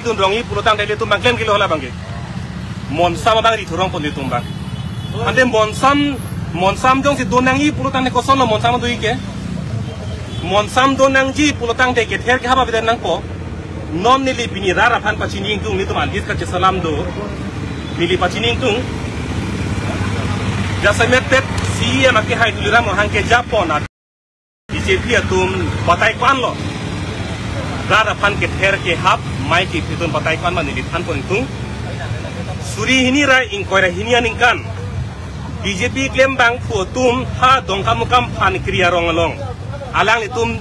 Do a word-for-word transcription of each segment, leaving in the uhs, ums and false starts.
dun rong-i pulotangte ilitum abang klem kilo hala abangke. Monsam abang ri thurong pon ilitum abang. Ante monsam, monsam jongsi dun nang-i pulotangte kosonlo monsam do-i ke. Monsam dun nangji pulotangte kether kehap abang nangpo. Non neli pini rat aphan pachini ingtung, nelitum alhis kachesalam do. Neli pachini ingtung. Jasemet pet C E M akehai Tuliram Ronghang kejapon a B J P atum batai ko-anlo. Rat aphan kether kehap mai ke ilitum batai ko-an ma neli thanpon ingtung. Suri hini ra ingkoi ra hini aningkan B J P klembangphu atum ha Dongkamukam Phankri arong along. Alanglitum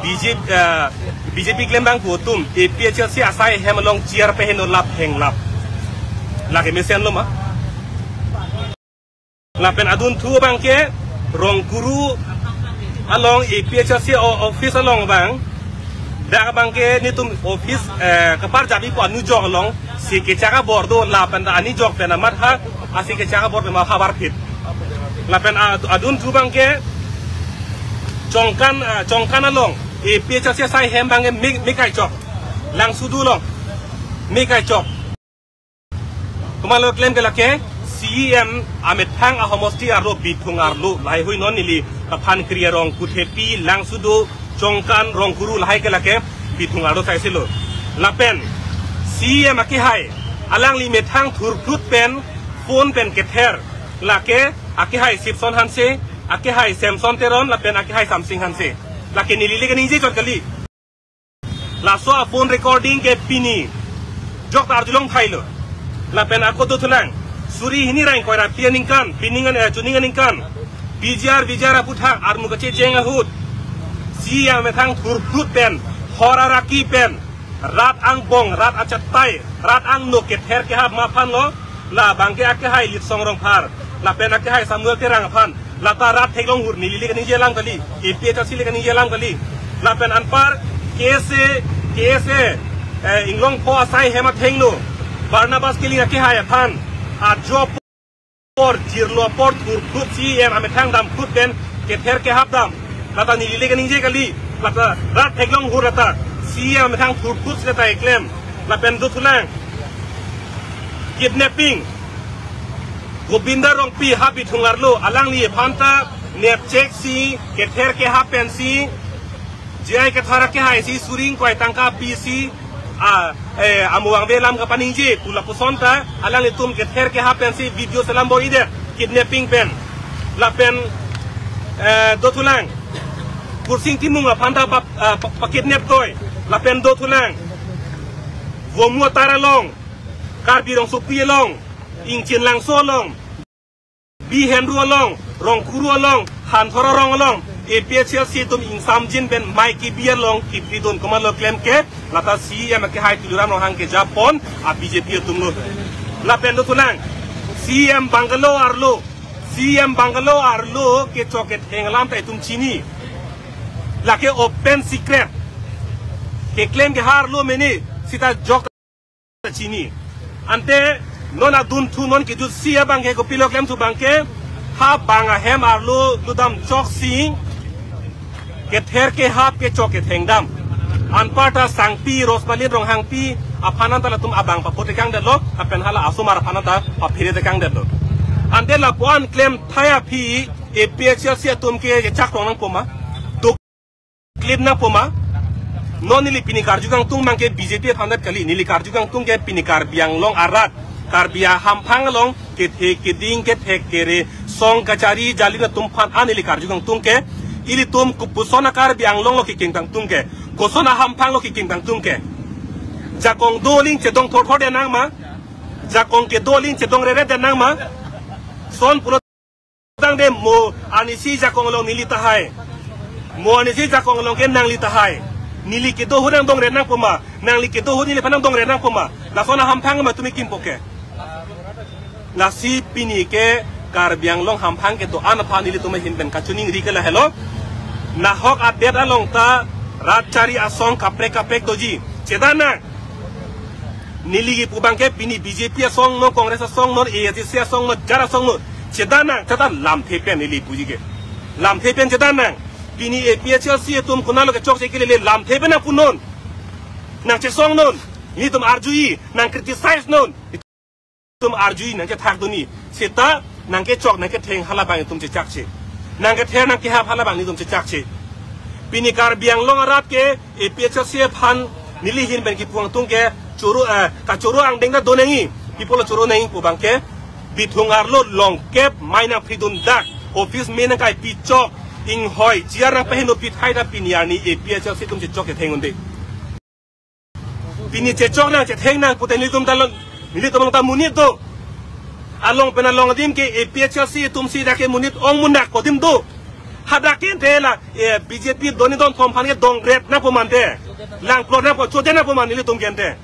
B J P, eh, B J P klembangphu atum A P H L C asai hem along chair peheno lap henglap. Lake mesenlo ma. Lapen adunthu abangke Rongkuru along A P H L C o-, office along abang. Dak abangke nelitum office, eh, kepar jabi po anujok along. Si kechak abor do lapen ta anujok pen amat ha, asi kechak abor pen ma havar phit. Lapen a-, adunthu abangke Chongkan, eh, Chongkan along A P H L C asai hem abangke me, me kaichok. Langsudu along me kaichok. Komatlo klem ke lake, C E M amethang ahomosti arlo bithung arlo, lahai hui non neli, Phankri arong, Kuthepi, Langsudu, Chongkan, Rongkuru, lahai ke lake, bithung arlo saisilo. Lapen, C E M akehai, alangli methang thurphlut pen, phone pen kether, lake, akehai Sipson Hanse, akehai Samson Teron, lapen akehai Samsing Hanse. Lake neli le kaningje chot kali. Laso a-phone recording ke pini jok ta arjulong thailo. Lapen ako dothulang. Suri hini ra ingkoi ra phli aningkan, pining an, eh, chuning aningkan. Bijar, bijar aputhak, armu kachecheng ahut. C E M amethang thurphlut pen, hor araki pen, rat angbong, rat achetai, rat angno kether kehap ma aphanlo, la abangke akehai Litsong Rongphar, lapen akehai Samuel Terang aphan, lata rat theklong hur neli le kaningje alam kali, A P H L C le kaningje alam kali, lapen anpar K S A, K S A, eh, Inglongpho asai hem athengno, Barnabas Killing akehai aphan, ajo apor, jirlo apor, thurphlut C E M amethang damphlut pen, kether kehap dam, lata neli le kaningje kali, lata rat theklong hur lata, C E M amethang thurphlut lata eklem, lapen dothulang. Kidnapping. Gobinda Rongpi ha bithung arlo, alangli aphan ta nepchek si, kether kehap pen si, J I Kathar akehai si suri ingkoi tangka pi si, a, eh, amo vangve alam kapaningje, pu lapuson ta, alanglitum kether kehap pen si video selam bor-idet, kidnapping pen. Lapen, eh, dothulang. Kursing Timung aphan ta pa, ah, pa, pakidnap toi. Lapen dothulang. Vomu atar along. Karbi Rongsopi along. Ingchin Langso along. Bihenru along. Rongkuru along. Hanthor arong along. A P H L C atum ingsamjin pen mai kebi along kipri dun komatlo klem ke. Lata C E M akehai Tuliram Ronghang kejapon. A B J P atumlo. Lapen dothulang. C E M bungalow arlo. C E M bungalow arlo kechok ketheng alam ta itum chini. Lake open secret. Keklem ke ha arlo mene sita jok ta chini. Ante non adunthu non kejutsi abangke kopilo klemthu abangke ha bang ahem arlo ludam choksi kether kehap kechok ketheng dam. Anparta Sangpi, Rosmalin Ronghangpi aphan anta latum abang papo tekangdetlo, lapen hala asomar aphan anta paphere tekangdetlo. Ante lapuan klem thai aphi A P H L C atum ke chak rong nangpo ma. Duk klip nangpo ma. Non neli pini karju kangtung abangke B J P aphan det kali. Neli karju kangtung ke pini Karbi Anglong arat, Karbi ahamphang along kethe keding kethek kere song kachari jali atum aphan an neli karju kangtung ke, ilitum kopuson a-Karbi Anglong lo kekim kangtung ke, koson ahamphang lo kekim kangtung ke. Jakong do aling chedong thorthor det nang ma, jakong kedo aling chedong reret det nang ma. Son pulo tangte mo anisi jakong along neli tahai, mo anisi jakong along ke nangli tahai. Neli kedo ahut nangdong ret nangpo ma, nangli kedo ahut neliphan nangdong ret nangpo ma. Lason ahamphang ma tumi kimpo ke. Lasi pini ke Karbi Anglong hamphang kedo-an aphan nelitum ahin pen kachiningri ke lahelo. Nahok adet along ta rat chari asong kaprek kaprek doji. Chedan nang. Neli kipu abangke pini B J P asong non, Congress asong non, A S D C asong non, jar asong non. Chedan nang, chedan lamthe pen neli puji ke. Lamthe pen chedan nang. Pini A P H L C atum konatlo kechokche kelele lamthe pen nangpu non. Nangchesong non. Nelitum arjui, nang criticize non. Nelitum arjui, nangkethak dunji. Seta nangkechok, nangketheng halabang itum chechakche. Nangkether, nangkehap halabang nelitum chechakche. Pini Karbi Anglong arat ke APHLC aphan neli ahin pen kipu angtung ke choro, eh, kachoro angdeng ta do nangji. Pi apotlo choro nangji pu abangke bithung arlo longkep mai nangphridun dak, office me nangkaipi chok, inghoi chair nangpaheno pithai ta pini arni APHLC atum chechok chetheng un-e. Pini chechok nang chetheng nang pute nelitum ta along, nelitum along ta monit do. Along pen along adim ke APHLC atum si dak ke monit ong mun dak kodim do. Hadak ke ante la, eh, BJP doni don thom aphan ke dongret nangpo mante. Langklot nangpo, chodet nangpo man nelitum ke ante.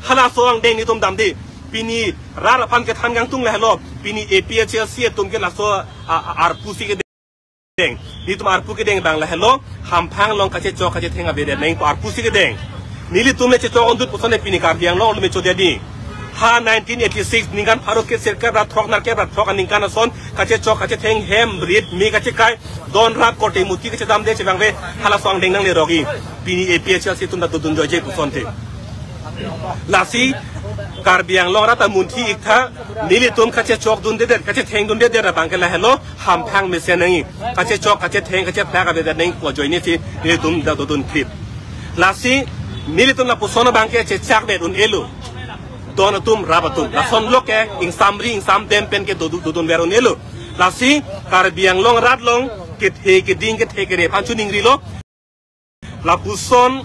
Halaso angdeng nelitum damde. Pini rat aphan kethan kangtung lahelo. Pini APHLC atum ke laso, a, a, arpu si kedeng. Nelitum arpu kedeng abang lahelo. Hamphang along kachechok kachetheng avedet nangpo arpu si kedeng. Nelitum le chechok undut puson le pini Karbi Anglong atum le chodet nangji. Ha nineteen eighty-six ningkan pharo kre sirkep ra throk nerkep ra throk aningkan ason kachechok kachetheng hem rit me kachekai don rap korte muti kachedamde chevangve halaso angdeng nanglerokji. Pini APHLC atum ta dodun joije puson te. Lasi Karbi Anglong arat ta munthi iktha, nelitum kachechok dundedet, kachetheng dundedet abangke lahelo, hamphang mesen nangji. Kachechok kachetheng kachephlak avedet nangpo ajoine si nelitum ta dodun krit. Lasi nelitum lapuson abangke chechakdet un-elo. Don atum rap atum. Lason lok ke ingsamri ingsamdem pen ke dodu-, dodunver un-elo. Lasi Karbi Anglong arat along kethe keding kethe kere aphan chuningrilo. Lapuson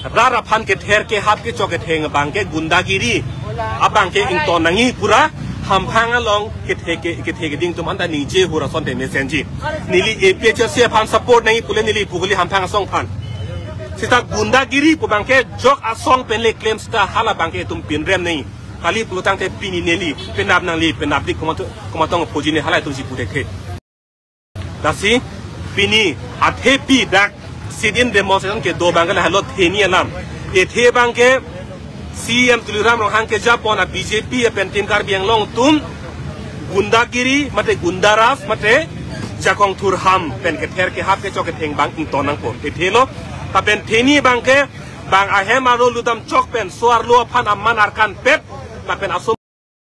rat aphan kether kehap kechok ketheng abangke gundagiri abangke ington nangji pura, hamphang along kethe ke, kethe keding atum anta ningje hur asonte mesenji. Neli APHLC aphan support nangji pule neli pu kali hamphang asong aphan. Seta gundagiri pu abangke jok asong pen le claim seta halabangke itum pinrem nangji. Kali pulotangte pini neli penap nangli penapdik komat-, komatong puji ne halai atum si pu dekhe. Lasi pini athepi dak sit-in demonstration kedo abangke lahelo theni alam. Ethe abangke CEM Tuliram Ronghang kejapon a BJP pen Team Karbi Anglong atum gundagiri mate gundaraj mate jakong thurham pen kether kehap kechok ketheng abang ington nangpo. Ethelo lapen theni abangke bang ahem arlo ludam chok pen so-arlo aphan aman arkanpet lapen aso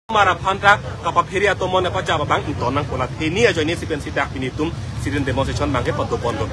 mar aphan ta kapaphere atomon apajap abang ington nangpo, la theni ajoine si pensi dak pini itum sit-in demonstration abangke padopon do.